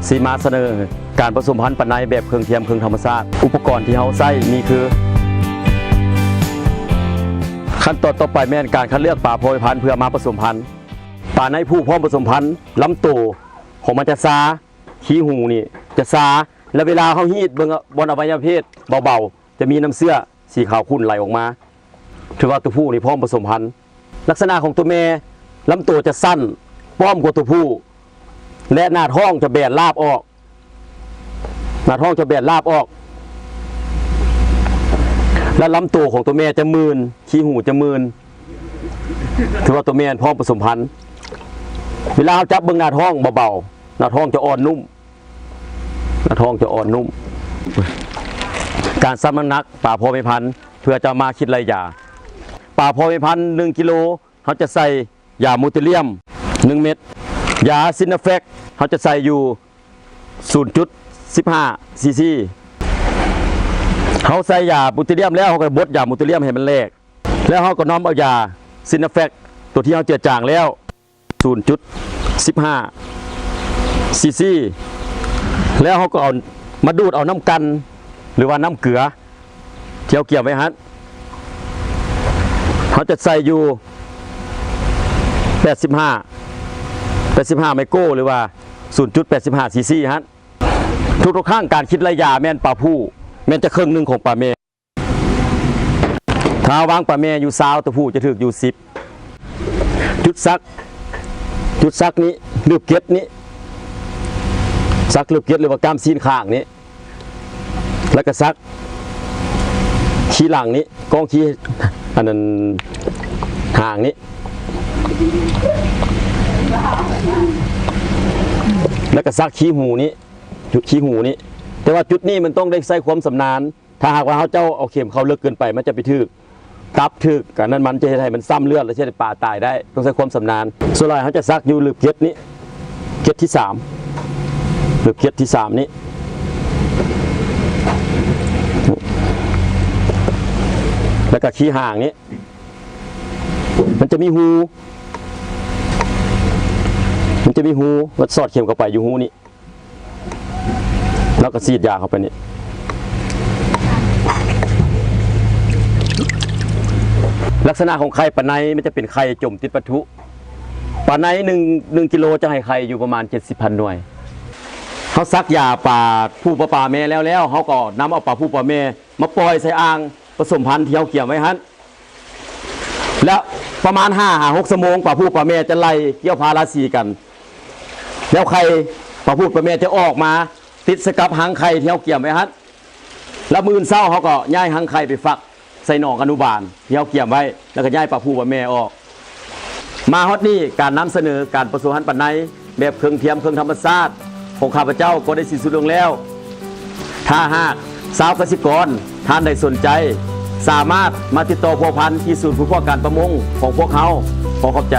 ຊິມາສະເໜີການປະສົມພັນປາໄນແບບເຄື່ອງທຽມເຄື່ອງທຳມະຊາດ. ອຸປະກອນທີ່ເຮົາໃຊ້ມີຄື ຂັ້ນຕອນຕໍ່ໄປແມ່ນການຄັດເລືອກປາພໍ່ແມ່ພັນເພື່ອມາປະສົມພັນ. ປາໄນຜູ້ພ້ອມປະສົມພັນ ລຳໂຕຂອງມັນຈະຊາ, ຂີ້ຫູນີ້ຈະຊາ ແລະ ເວລາເຮົາຮີດເບິ່ງບ່ອນອະໄວຍະເພດເບົາໆ ຈະມີນ້ຳເຊື້ອສີຂາວຂຸ້ນໄຫຼອອກມາ ຖືວ່າຕົວຜູ້ນີ້ພ້ອມປະສົມພັນ. ລັກສະນະຂອງຕົວແມ່ ລຳໂຕຈະສັ້ນປ້ອມກວ່າຕົວຜູ້ ແລະ ໜ້າທ້ອງຈະແບນລາບອອກ, ໜ້າທ້ອງຈະແບນລາບອອກ ແລະ ລຳໂຕຂອງຕົວແມ່ຈະມື່ນ, ຂີ້ຫູຈະມື່ນ ຖືວ່າຕົວແມ່ພ້ອມປະສົມພັນ. ເວລາເຮົາຈັບເບິ່ງໜ້າທ້ອງເບົາໆ ໜ້າທ້ອງຈະອ່ອນນຸ້ມ, ໜ້າທ້ອງຈະອ່ອນນຸ້ມ. ການຊັ່ງນ້ຳໜັກປາພໍ່ແມ່ພັນ ເພື່ອຈະມາຄິດໄລ່ຢາ. ປາພໍ່ແມ່ພັນໜຶ່ງກິໂລ ເຮົາຈະໃສ່ຢາໂມເຕລຽມໜຶ່ງເມັດ, ຢາຊິນນາແຟັກ ເຮົາຈະໃສ່ຢູ່ສູນຈຸດສິບຫ້າຊີຊີ. ເຮົາໃສ່ຢາໂມເຕລຽມແລ້ວ ເຮົາກໍບົດຢາໂມເຕລຽມໃຫ້ມັນແຫຼກ ແລ້ວເຮົາກໍນ້ອມເອົາຢາຊິນນາແຟັກ ຕົວທີ່ເຮົາເຈືອຈາງແລ້ວ ສູນຈຸດສິບຫ້າຊີຊີ ແລ້ວເຮົາກໍເອົາມາດູດເອົານ້ຳກັ່ນ ຫຼືວ່ານ້ຳເກືອທີ່ເຮົາກຽມໄວ້ຫັ້ນ ເຮົາຈະໃສ່ຢູ່ແປດສິບຫ້າ ແປດສິບຫ້າໄມໂກ ຫຼືວ່າສູນຈຸດແປດສິບຫ້າຊີຊີຫັ້ນ. ທຸກໆຄັ້ງການຄິດໄລ່ຢາແມ່ນປາຜູ້ແມ່ນຈະເຄິ່ງໜຶ່ງຂອງປາແມ່. ຖ້າວາງປາແມ່ຢູ່ຊາວ ຕົວຜູ້ຈະຖືກຢູ່ສິບ. ຈຸດສັກ ຈຸດສັກນີ້ ຫຼືບເກັດນີ້ ສັກລືບເກັດ ຫຼືວ່າກ້າມຊີ້ນຂ້າງນີ້ ແລ້ວກໍສັກຂີ້ຫຼັງນີ້ ກ້ອງຂີ້ ອັນນັ້ນ ຫາງນີ້ ແລ້ວກໍສັກຂີ້ຫູນີ້ ຈຸດຂີ້ຫູນີ້. ແຕ່ວ່າຈຸດນີ້ມັນຕ້ອງໄດ້ໃຊ້ຄວາມຊຳນານ. ຖ້າຫາກວ່າເຮົາເຈົ້າເອົາເຂັມເຂົ້າເລິກເກີນໄປ ມັນຈະໄປຖືກຕັບ ຖືກອັນນັ້ນ ມັນຈະເຮັດໃຫ້ມັນຊ້ຳເລືອດ ແລະ ເຮັດໃຫ້ປາຕາຍໄດ້. ຕ້ອງໃຊ້ຄວາມຊຳນານ. ສ່ວນຫຼາຍເຮົາຈະສັກຢູ່ລືບເກັດນີ້ ເກັດທີສາມ ລືບເກັດທີສາມນີ້ ແລ້ວກໍຂີ້ຫາງນີ້ ມັນຈະມີຮູ ມັນຈະມີຮູ ມັນສອດເຂັມເຂົ້າໄປຢູ່ຮູນີ້ ແລ້ວກໍສີດຢາເຂົ້າໄປນີ້. ລັກສະນະຂອງໄຂ່ປາໄນ ມັນຈະເປັນໄຂ່ຈົມຕິດວັດຖຸ. ປາໄນໜຶ່ງ ໜຶ່ງກິໂລ ຈະໃຫ້ໄຂ່ຢູ່ປະມານເຈັດສິບພັນໜ່ວຍ. ເຮົາສັກຢາປາຜູ້ປະປາແມ່ແລ້ວ ແລ້ວເຮົາກໍນຳເອົາປາຜູ້ປາແມ່ມາປ່ອຍໃສ່ອ່າງປະສົມພັນທີ່ເຮົາກຽມໄວ້ຫັ້ນ. ແລ້ວປະມານຫ້າຫາຫົກຊົ່ວໂມງ ປາຜູ້ປາແມ່ຈະໄລ່ກ່ຽວພາລາສີກັນ ແລ້ວໄຂ່ປາຜູ້ປາແມ່ຈະອອກມາຕິດໃສ່ກັບຮັງໄຂ່ທີ່ເຮົາກຽມໄວ້ຫັ້ນ. ແລ້ວມື້ອື່ນເຊົ້າເຮົາກໍຍ້າຍຮັງໄຂ່ໄປຝັກໃສ່ໜອງອະນຸບານທີ່ເຮົາກຽມໄວ້ ແລ້ວກໍຍ້າຍປາຜູ້ປາແມ່ອອກ. ມາຮອດນີ້ ການນຳສະເໜີການປະສົມພັນປາໄນແບບເຄື່ອງທຽມເຄື່ອງທຳມະຊາດຂອງຂ້າພະເຈົ້າກໍໄດ້ສິ້ນສຸດລົງແລ້ວ. ຖ້າຫາກຊາວກະສິກອນທ່ານໃດສົນໃຈ ສາມາດມາຕິດຕໍ່ພົວພັນທີ່ສູນຝຶກຟອກການປະມົງຂອງພວກເຮົາ. ຂໍຂອບໃຈ.